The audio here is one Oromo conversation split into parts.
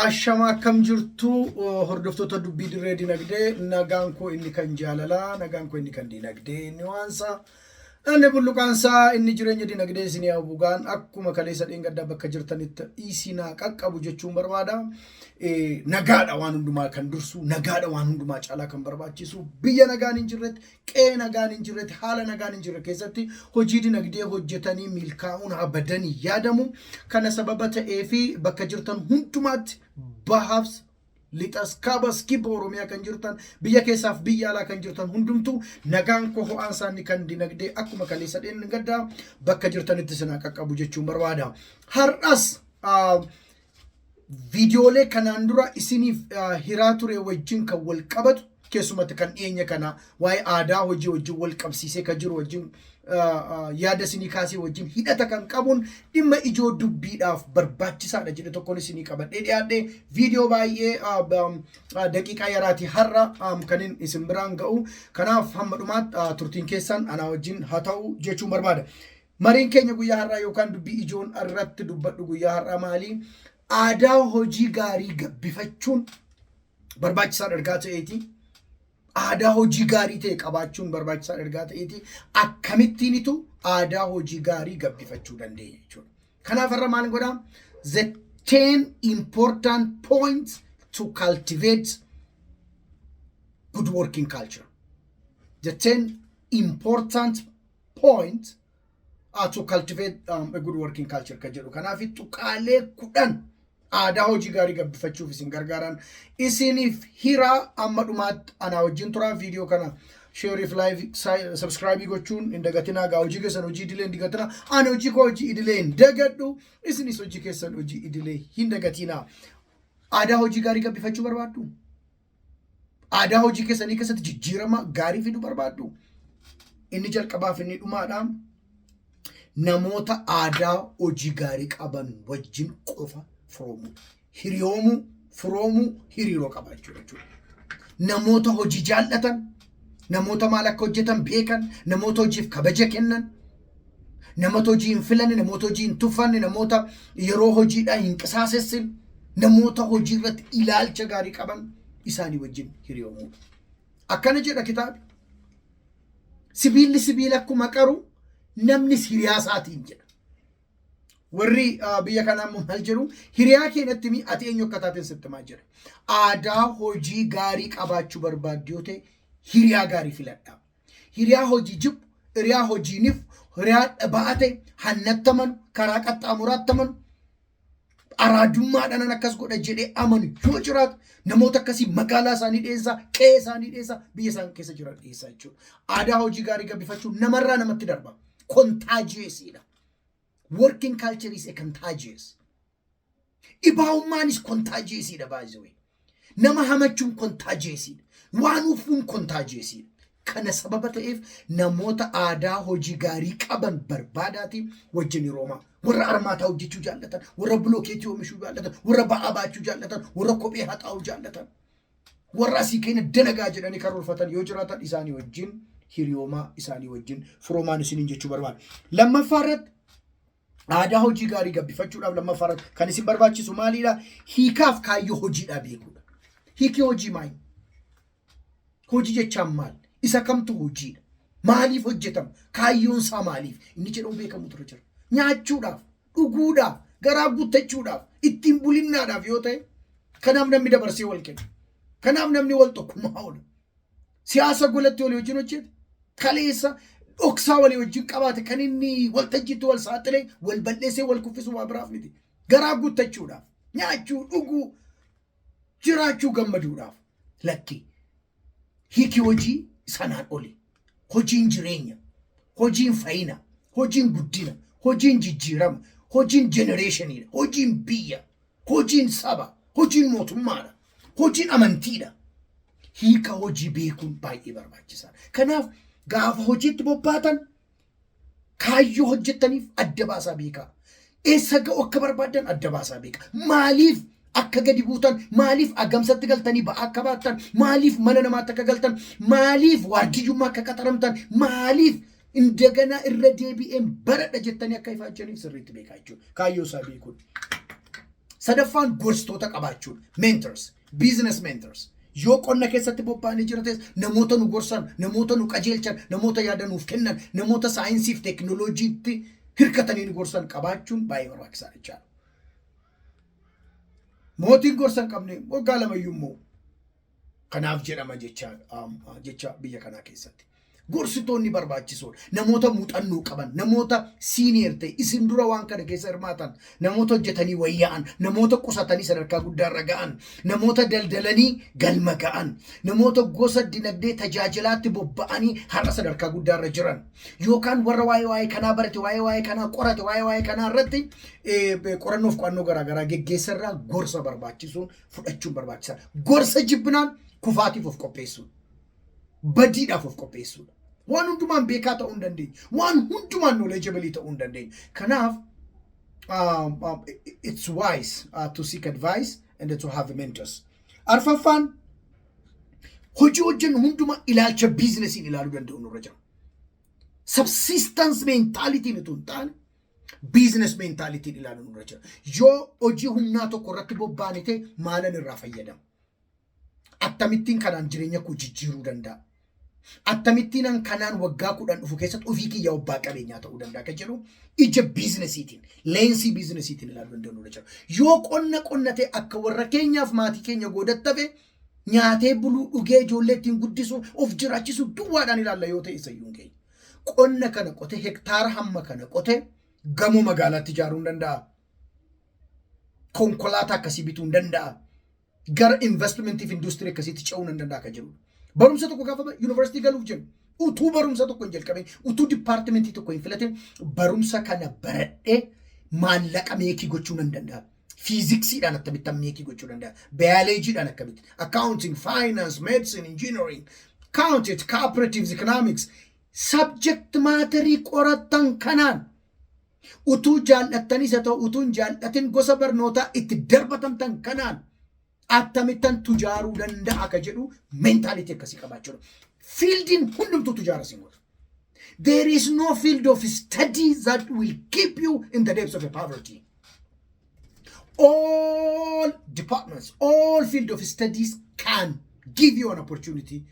Ashama, akkam jirtu hordoftoota Dubbii Dirree Dinagdee? Nagaan koo inni kan jaalalaa, nagaan koo inni kan dinagdee, inni waansaa, inni bulluqaansaa, inni jireenya dinagdee isinii haguugaan akkuma kaleessa dheengaddaa bakka jirtanitti isinaa qaqqabu jechuun barbaada. Nagaadha waan hundumaa kan dursu, nagaadha waan hundumaa caalaa kan barbaachisu. Biyya nagaan hin jirretti, qe'ee nagaan hin jirretti, haala nagaan hin jirre keessatti hojii dinagdee hojjetanii milkaa'uun abadan hin yaadamu. Kana sababa ta'eefi bakka jirtan hundumaatti, bahaaf lixas, kaabas, kibba Oromiyaa kan jirtan, biyya keessaaf biyya alaa kan jirtan hundumtuu, nagaan koo ho'aan isaanii kan dinagdee akkuma kaleessa dheengaddaa bakka jirtanitti isin qaqqabu jechuun barbaada. Har'as viidiyoolee kanaan dura isiniif hiraa ture wajjin kan wal qabatu, keessumatti kan dhiyeenya kana waa'ee aadaa hojii wajjin wal qabsiisee kan jiru wajjin, yaada isinii kaasee wajjin hidhata kan qabuun, dhimma ijoo dubbiidhaaf barbaachisaadha jedhe tokkoon isinii qabadhee dhiyaadhe. Viidiyoo baay'ee daqiiqaa yaraati har'a kan isin biraan ga'u. Kanaaf hamma dhumaatti turtiin keessan anaa wajjin haa ta'u jechuun barbaada. Mariin keenya guyyaa har'aa yookaan dubbii ijoon irratti dubbadhu guyyaa har'aa maali? Aadaa hojii gaarii gabbifachuun barbaachisaadha ergaa ta'eeti. Aadaa hojii gaarii ta'e qabaachuun barbaachisaadha ergaa ta'eeti. Akkamittiinitu aadaa hojii gaarii gabbifachuu dandeenya jechuudha? Kanaaf har'a maal godhaa? The 10 important points to cultivate good working culture. The 10 important point to cultivate a good working culture kan jedhu. Kanaaf tuqaalee 10 aadaa hojii gaarii gabbifachuuf isin gargaaran isiniif hiraa. Amma dhumaatti anaa wajjin turaa. Viidiyoo kana share fi like, subscribe gochuun hin dagatinaa. Gaa hojii keessan hojii idilee hin dagatinaa. Ani hojii koo hojii idilee hin dagadhu, isinis hojii keessan hojii idilee hin dagatinaa. Aadaa hojii gaarii gabbifachuu barbaaddu? Aadaa hojii keessanii keessatti jijjiirama gaarii fiduu barbaaddu? Inni jalqabaaf inni dhumaadha. Namoota aadaa hojii gaarii qaban wajjin qofa firoomuu. Hiriyoomuu, firoomuu, hiriiroo qabaachuu jechuudha. Namoota hojii jaallatan, namoota maal akka hojjetan beekan, namoota hojiif kabaja kennan, namoota hojii hin filanne, namoota hojii hin tuffanne, namoota yeroo hojiidhaan hin qisaasessin, namoota hojii irratti ilaalcha gaarii qaban isaanii wajjin hiriyoomuu. Akkana jedha kitaabi. "Sibiilli sibiila akkuma qaru, namnis hiriyaa isaatiin" jedha. Warri biyya kanaa immoo maal jedhu? "Hiriyaa keenyatti himi, ati eenyu akka taateen sitti himaa" jedha. Aadaa hojii gaarii qabaachuu barbaaddu yoo ta'e, hiriyaa gaarii filadhaa. Hiriyaa hojii jibbu, hiriyaa hojiiniif, hiriyaa dhaba'aa ta'e, hannatti amanu, karaa qaxxaamuraatti amanu, araadummaadhaan akkas godha jedhee amanu yoo jiraatu, namoota akkasii magaalaa isaanii dhiyeessaa, qe'ee isaanii dhiyeessaa, biyya isaan keessa jiran dhiyeessaa jechuudha. Aadaa hojii gaarii gabbifachuun namarraa namatti darba. Contagiousiidha. Working culture is a contagious. Dhibaahummaanis contagiousiidha, by the way. Nama hamachuun contagiousiidha. Waan ufuun contagiousiidha. Kana sababa ta'eef namoota aadaa hojii gaarii qaban barbaadaati wajjin hiroomaa. Warra armaataa hojjechuu jaallatan, warra bilookeetii oomishuu jaallatan, warra ba'aa baachuu jaallatan, warra kophee haxaa'uu jaallatan, warra asii keenya dalagaa jedhanii karoorfatan yoo jiraatan, isaanii wajjin hiriyoomaa, isaanii wajjin firoomaan isiniin jechuu barbaada. Lammaffaa irratti, aadaa hojii gaarii gabbifachuudhaaf lammaffaa irratti kan isin barbaachisu maalidha? Hiikaaf kaayyoo hojiidhaa beekuudha. Hiikii hojii maali? Hojii jechaan maal? Isa kamtu hojiidha? Maaliif hojjetama? Kaayyoon isaa maaliif? Inni jedhamu beekamu ture jira. Nyaachuudhaaf, dhuguudhaaf, garaa guuttachuudhaaf, ittiin bulinnaadhaaf yoo ta'e, kanaaf namni dabarsee wal kenna. Kanaaf namni wal tokkummaa oola. Siyaasa golatti walii wajjin hojjeta. Kaleessa dhoksaa walii wajjin qabaate kan inni waltajjiitti wal saaxilee, wal bal'eessee, wal kuffisu waa biraaf miti. Garaa guuttachuudhaaf, nyaachuu, dhuguu, jiraachuu, gammaduudhaaf. Lakki. Hiiki hojii sanaan oli. Hojiin jireenya, hojiin fayyina, hojiin guddina, hojiin jijjiirama, hojiin generationiidha, hojiin biyya, hojiin saba, hojiin mootummaadha, hojiin amantiidha. Hiika hojii beekuun baay'ee barbaachisaadha. Kanaaf Gaafa hojiitti bobbaatan kaayyoo hojjettaniif adda baasaa beekaa. Eessa ga'u akka barbaaddan adda baasaa beekaa. Maaliif akka gadi buutan, maaliif agamsatti galtanii ba'aa akka baattan, maaliif mana namaatti akka galtan, maaliif waardiyyummaa akka qaxaramtan, maaliif indaganaa irra deebi'een baradha jettanii akka ifaajjaniif sirriitti beekaa jechuudha. Kaayyoo isaa beekuun. Sadaffaan gorsitoota qabaachuudha. Mentors, business mentors. Yoo qonna keessatti bobba'anii jirates namoota nu gorsan, namoota nu qajeelchan, namoota yaada nuuf kennan, namoota saayinsiif teekinooloojiitti hirkatanii nu gorsan qabaachuun baay'ee barbaachisaadha jechaadha. Mootiin gorsa hin qabne waggaa lamayyuu immoo kanaaf jedhama jecha biyya kanaa keessatti. Gorsitoonni barbaachisoodha. Namoota muuxannoo qaban, namoota senior ta'e, isin dura waan kana keessa hirmaatan, namoota hojjetanii wayyaa'an, namoota qusatanii sadarkaa guddaarra ga'an, namoota daldalanii galma ga'an, namoota gosa dinagdee tajaajilaatti bobba'anii har'a sadarkaa guddaarra jiran, yookaan warra waa'ee kanaa barate, waa'ee kanaa qorate, waa'ee kanaa irratti qorannoof qo'annoo garaagaraa geggeessarraa gorsa barbaachisuun fudhachuun barbaachisaadha. Gorsa jibbinaan kufaatiif of qopheessuudha. Badiidhaaf of qopheessuudha. Waan hundumaan beekaa ta'uu hin dandeenyu. Waan hundumaan knowledgeable ta'uu hin dandeenyu. Kanaaf it's wise to seek advice and to have mentors. Arfaffaan, hojii hojjennu hundumaa ilaalcha biizinesiin ilaaluu danda'u nurra jira. Subsistence mentalityin utuu hin taane business mentalityin ilaaluu nurra jira. Yoo hojii humnaa tokko irratti bobbaane ta'e, maalan irraa fayyadama? Akkamittiin kanaan jireenya koo jijjiiruu danda'a? Akkamittiin kanaan waggaa 10 dhufu keessatti ofii kiyya abbaa qabeenyaa ta'uu danda'a kan jedhu ija biizinesiitiin, leensii biizinesiitiin ilaaluu danda'u nurra jira. Yoo qonna qonnatee akka warra keenyaaf maatii keenya goodattafe nyaatee buluu, dhugee, ijoollee ittiin guddisuu, of jiraachisuu duwwaadhaan ilaalla yoo ta'e, isayyuu hin keenya. Qonna kana qotee, hektaara hamma kana qotee, gamoo magaalaatti ijaaruu hin danda'a. Konkolaataa akkasii bituu hin danda'a. Gara investmentiif industirii akkasiitti ce'uu hin danda'a kan jedhudha. Barumsa tokko gaafa yuunivarsiitii galuuf jennu, utuu barumsa tokko hin jalqabin, utuu dipaartimentii tokko hin filatin, barumsa kana baradhee maallaqa make gochuu nan danda'a. Fiiziksiidhaan akkamittan make gochuu danda'a? Baayoloojiidhaan akkamitti? Accounting, finance, medicine, engineering, count it, cooperatives, economics. Subject matterii qorattan kanaan utuu jaallattanis haa ta'u utuu hin jaallatin, gosa barnootaa itti darbatamtan kanaan akkamittan tujaaruu danda'a ka jedhu mentality akkasii qabaachuudha. Fieldiin hundumtuu tujaara sin godha. There is no field of study that will keep you in the depths of a poverty. All departments, all field of studies can give you an opportunity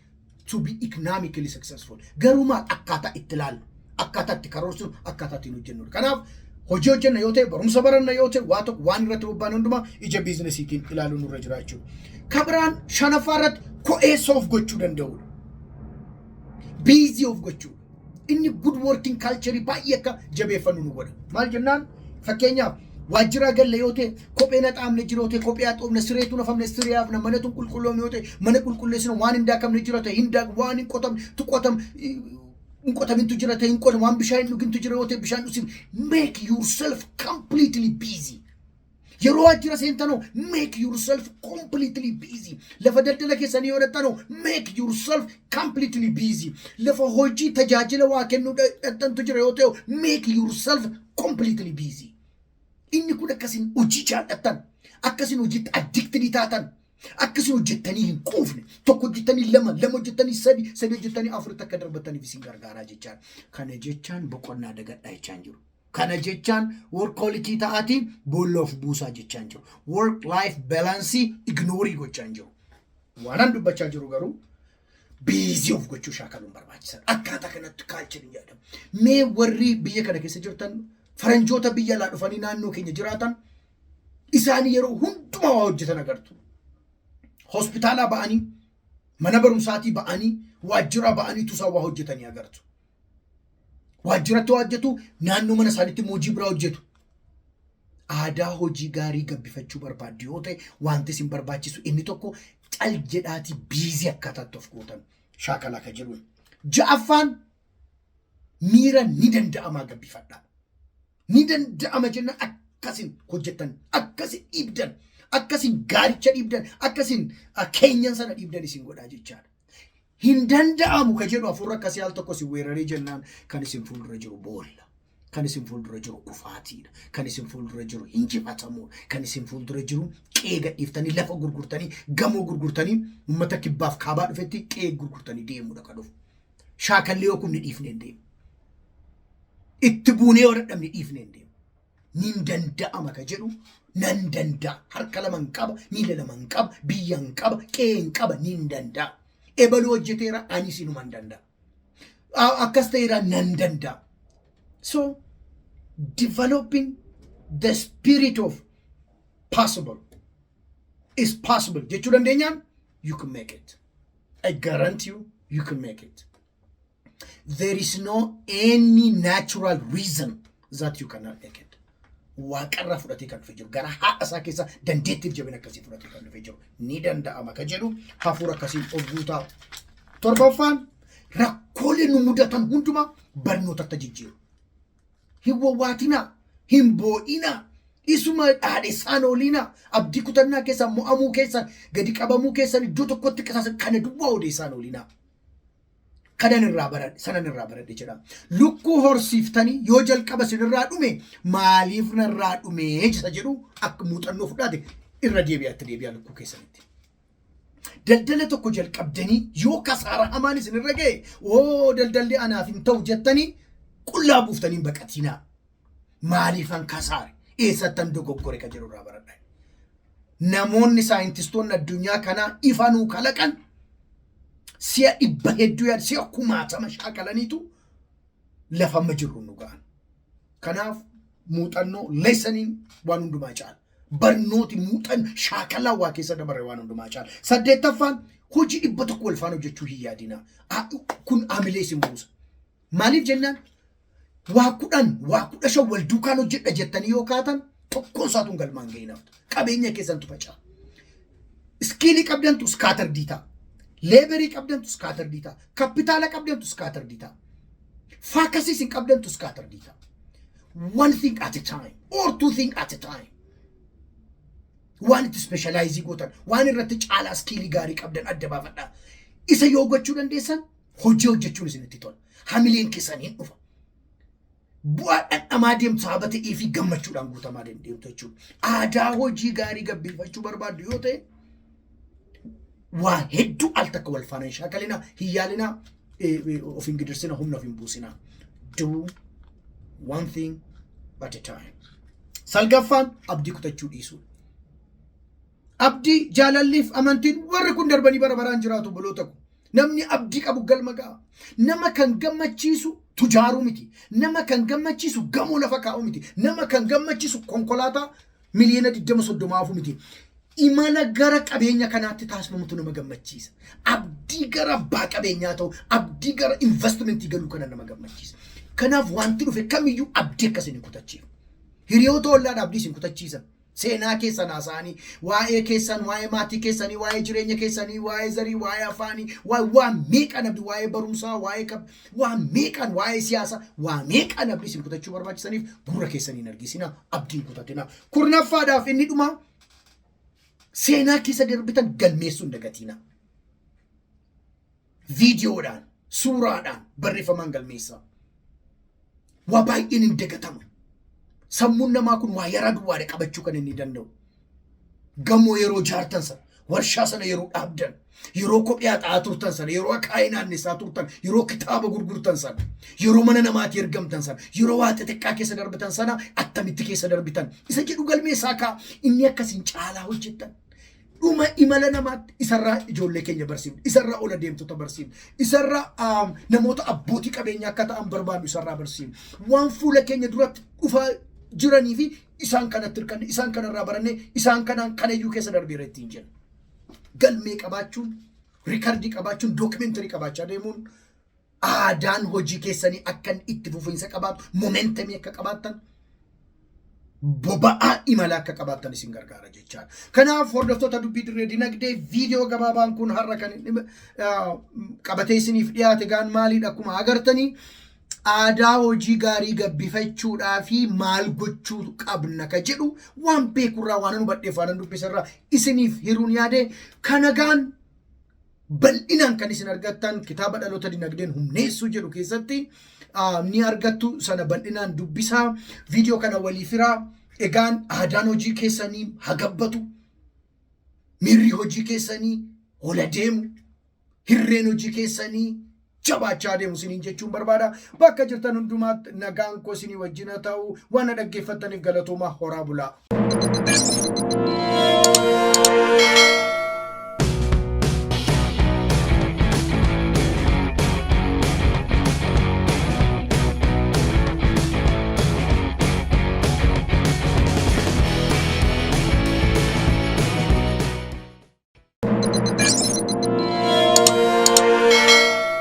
to be economically successful. Garuu maal, akkaataa itti ilaallu, akkaataa itti karoorsinu, akkaataa ittiin hojjennudha. Kanaaf hojii hojjenna yoo ta'e, barumsa baranna yoo ta'e, waa tokko waan irratti bobba'an hundumaa ija biizinesiitiin ilaaluu nurra jira jechuudha. Kabiraan shanaffaa irratti ko'eessa of gochuu danda'udha. Busy of gochuudha. Inni good working culture baay'ee akka jabeeffannu nu godha. Maal jennaan, fakkeenyaaf waajjira galle yoo ta'e, kophee na xaamne jira yoo ta'e kophee haxoofne, sireetu nafamne siree hafna, manatu qulqulloofne yoo ta'e mana qulqulleessina, waan hin daakamne jira ta'e hin daak, waan hin qotamne tu qotam hin qotamintu jira ta'e hin qotam, waan bishaan hin dhugintu jira yoo ta'e bishaan dhusin. Make yourself completely busy. Yeroo waajjira seentanoo make yourself completely busy. Lafa daldala keessanii yoo dhaqxanoo make yourself completely busy. Lafa hojii tajaajila waa kennuu dhaqxantu jira yoo ta'e make yourself completely busy. Inni kun akkasiin hojii jaallattan, akkasiin hojiitti addicted taatan, akkasiin hojjettanii hin quufne, tokko hojjettanii lama, lama hojjettanii sadi, sadi hojjettanii afuritti akka darbataniif isin gargaaraa jechaan. Kana jechaan boqonnaa dagadhaa jechaan jiru. Kana jechaan workaholic ta'aatii boolla of buusaa jechaan jiru. Work life balance ignore gochaan jiru. Waanan dubbachaa jiru garuu busy of gochuu shaakaluun barbaachisaadha. Akkaataa kanatti cultureiin yaadamu. Mee warri biyya kana keessa jirtan, faranjoota biyya alaa dhufanii naannoo keenya jiraatan, isaan yeroo hundumaa waa hojjetan agartu. Hospitaalaa ba'anii, mana barumsaatii ba'anii, waajjira ba'anii tusaa waa hojjetanii agartu. Waajjiratti waa hojjetu, naannoo mana isaaniitti immoo hojii biraa hojjetu. Aadaa hojii gaarii gabbifachuu barbaaddu yoo ta'e, wanti isin barbaachisu inni tokko cal jedhaatii busy akkaataatti of gootan shaakalaa kan jedhuun. Ja'affaan, miira ni danda'amaa gabbifadhaa. Ni danda'ama jennaan akkasin hojjettan, akkasin dhiibdan, akkasin gaaricha dhiibdan, akkasin keenyan sana dhiibdan isin godhaa jechaadha. Hin danda'amu ka jedhu hafuurri akkasii al tokko si weeraree jennaan, kan isin fuuldura jiru boolla. Kan isin fuuldura jiru kufaatiidha. Kan isin fuuldura jiru injifatamuudha. Kan isin fuuldura jiru qe'ee gadhiiftanii, lafa gurgurtanii, gamoo gurgurtanii, uummata kibbaaf kaabaa dhufetti qe'ee gurgurtanii deemuudha kan dhufu. Shaakallee yoo kumni dhiifnee hin deemu. Itti buunee yoo dadhabne dhiifnee hin deemu. Nin danda'ama ka jedhu, nan danda'a. Harka lama hin qaba, miila lama hin qaba, biyya hin qaba, qe'ee hin qaba, nin danda'a. Ebaluu hojjeteera, anis inuma hin danda'a. Akkas ta'eera, nan danda'a. So developing the spirit of possible is possible jechuu dandeenyaan, you can make it. I guarantee you, you can make it. There is no any natural reason that you cannot make it. Waaqarraa fudhatee kan dhufe jiru, gara haadha isaa keessa dandeettiif jabina akkasii fudhatee kan dhufe jiru, ni danda'ama ka jedhu hafuura akkasiin of guutaa. Torbaffaan, rakkoolee nu mudatan hundumaa barnootatti jijjiiru. Hin wawwaatinaa, hin boo'inaa, isuma dhaadhessaan oolinaa, abdii kutannaa keessan, mo'amuu keessan, gadi qabamuu keessan, iddoo tokkotti qisaasan kana duwwaa odeessaan oolinaa. Kanan irraa baradhe, sanan irraa baradhe jedha. Lukkuu horsiiftanii yoo jalqaba isinirraa dhume, maaliif narraa dhume isa jedhu akka muuxannoo fudhate irra deebi'aatti deebi'aa lukkuu keessanitti. Daldala tokko jalqabdanii yoo kasaara hamaan isinirra ga'e, oo daldalli anaaf hin ta'u jettanii qullaa buuftanii hin baqatinaa. Maaliifan kasaare? Eessattan dogoggore ka jedhu irraa baradha. Namoonni saayintistoonni addunyaa kanaa ifanuu kalaqan si'a dhibba hedduu yaada, si'a kumaatama shaakalaniitu lafa amma jirru nu ga'an. Kanaaf muuxannoo, lessoniin waan hundumaa caala. Barnooti muuxan shaakalaa waa keessa dabarre waan hundumaa caala. Saddeettaffaan, hojii 100 wal faana hojjechuu hin yaadinaa. Kun hamilee isin buusa. Maaliif jennaan, waa 10, waa 15 wal duukaan hojjedha jettanii yoo kaatan, tokkoon isaatuun galmaan ga'in haftu. Qabeenya keessantu faca'a. Skillii qabdantu scattered ta'a. Laborii qabdantu scattered ta'a. Kapitaala qabdantu scattered ta'a. Focusii isin qabdantu scattered ta'a. One thing at a time or two thing at a time. Waan itti specialize gootan, waan irratti caalaa skillii gaarii qabdan adda baafadhaa. Isa yoo gochuu dandeessan, hojii hojjechuun isinitti tola. Hamileen keessan hin dhufa. Bu'aa dhandhamaa deemtu sababa ta'ee fi gammachuudhaan guutamaa deemtu jechuudha. Aadaa hojii gaarii gabbifachuu barbaaddu yoo ta'e, waa hedduu al takka wal faana hin shaakalinaa, hin yaalinaa, of hin gidirsina, humna of hin buusinaa. Do one thing at a time. Salgaffaan, abdii kutachuu dhiisuu. Abdii, jaalalliif amantiin warri kun darbanii bara baraan jiraatu, obboloota ko. Namni abdii qabu galma ga'a. Nama kan gammachiisu tujaaruu miti. Nama kan gammachiisu gamoo lafa kaa'uu miti. Nama kan gammachiisu konkolaataa miliyoona 20 30 miti. Imala gara qabeenya kanaatti taasifamutu nama gammachiisa. Abdii gara abbaa qabeenyaa ta'u, abdii gara investmentii galuu kana nama gammachiisa. Kanaaf wanti dhufe kamiyyuu abdii akkasiin hin kutachiifu. Hiriyoota ollaadha abdii isin kutachiisan. Seenaa keessan haasa'anii, waa'ee keessan, waa'ee maatii keessanii, waa'ee jireenya keessanii, waa'ee zarii, waa'ee afaanii, waa'ee waa meeqaan abdii, waa'ee barumsaa, waa'ee waa meeqaan, waa'ee siyaasaa, waa meeqaan abdii isin kutachuu barbaachisaniif gurra keessanii hin argisina, abdii hin kutatina. Kurnaffaadhaaf inni dhuma, seenaa keessa darbitan galmeessuu hin dagatina. Viidiyoodhaan, suuraadhaan, barreeffamaan galmeessaa. Waa baay'een hin dagatama. Sammuun namaa kun waa yaraa duwwaadha qabachuu kan inni danda'u. Gamoo yeroo ijaartan sana, warshaa sana yeroo dhaabdan, yeroo kophee haxaa'aa turtan sana, yeroo akaayii naannessaa turtan, yeroo kitaaba gurgurtan sana, yeroo mana namaatti ergamtan sana, yeroo waa xixiqqaa keessa darbitan sana, attamitti keessa darbitan isa jedhu galmeessaa kaa, inni akkasiin caalaa hojjettan. Dhuma imala namaatti isarraa ijoollee keenya barsiifna, isarraa ola deemtota barsiifna, isarraa namoota abbootii qabeenyaa akka ta'an barbaannu isarraa barsiifna. Waan fuula keenya duratti dhufaa jiranii fi isaan kanatti hirkanne, isaan kanarraa baranne, isaan kanaan kanayyuu keessa darbeera ittiin jenna. Galmee qabaachuun, recordii qabaachuun, documentary qabaachaa deemuun aadaan hojii keessanii akka itti fufiinsa qabaatu, momentumii akka qabaattan, boba'aa imala akka qabaattan isin gargaara jechaadha. Kanaaf hordoftoota Dubbii Dirree Dinagdee, viidiyoo gabaabaan kun har'a kan inni qabatee isiniif dhiyaate gaan maaliidha? Akkuma agartanii, aadaa hojii gaarii gabbifachuudhaa fi maal gochuu qabna ka jedhu waan beekurraa, waan hubadheef, waan dubbisarraa isiniif hiruun yaade. Kana gaan Bal'inaan kan isin argattan kitaaba Dhaloota Dinagdeen Humneessuu jedhu keessatti ni argattu. Sana bal'inaan dubbisaa. Viidiyoo kana waliif hiraa. Egaan aadaan hojii keessanii hagabbatu. Miirri hojii keessanii ola deemu. Hirreen hojii keessanii jabaachaa deemu isiniin jechuun barbaada. Bakka jirtan hundumaatti nagaan koo isinii wajjin haa ta'u. Waan na dhaggeeffattaniif galatoomaa, horaa bulaa.